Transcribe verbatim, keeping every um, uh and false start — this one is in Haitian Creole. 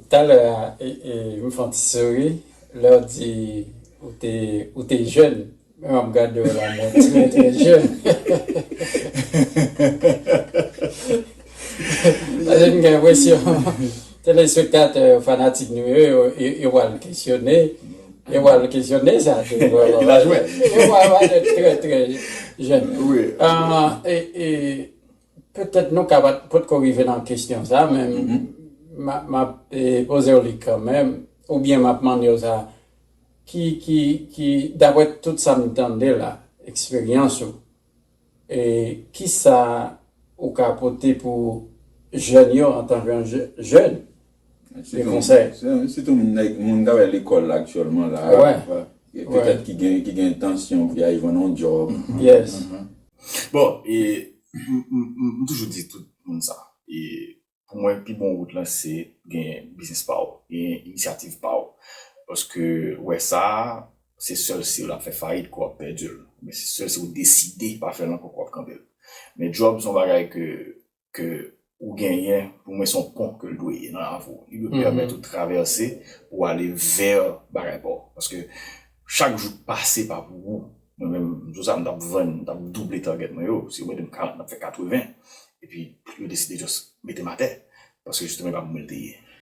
Talè a, e, e, m fè yon ti souri lè w di ou te, ou te jèn. Men m ap gade w la, mwen trè, trè jèn. Paske m gen enpresyon, telespektatè yo, fanatik nou yo, yo, yo, yo pral kesyone, yo pral kesyone sa tou. Yo pral, yo pral trè, trè jèn. Ah, e, e, petèt nou ka pa t, potko rive nan kesyon sa, men m a, m ap, e, poze w li kanmenm, oubyen m ap mande w sa, ki, ki, ki, daprè tout sa m tande la, eksperyans ou, e, kisa ou ka pote pou jèn yo antanke yon jè-, jèn? De konsèy. Sitou moun, moun k ap al lekòl la aktyèlman la, petèt ki gen, ki gen entansyon pou y al jwenn yon djòb. Yes. Bon, e, m, m, m, m toujou di tout moun sa. E pou mwen, pi bon wout lan, se gen biznis pa w, gen inisyativ pa w. Paske, wè sa, se sèl si w ap fè fayit ke w ap pèdi l. Men se sèl si w deside pa fè l ankò ke w ap kanpe l. Men djòb se yon bagay ke, ke ou genyen, pou mwen, se yon pon ke l dwe ye nan lavi w. Li dwe pèmèt ou travèse pou w ale vè bagay pa w. Paske chak jou k pase pa pou ou. Mwen menm, jou sa, m t ap vann, m t ap double target mwen yo. Si yo mete m karant, m ap fè katreven. Epi, yo deside just mete m atè. Paske, jisteman, e pa pou mwen l te ye.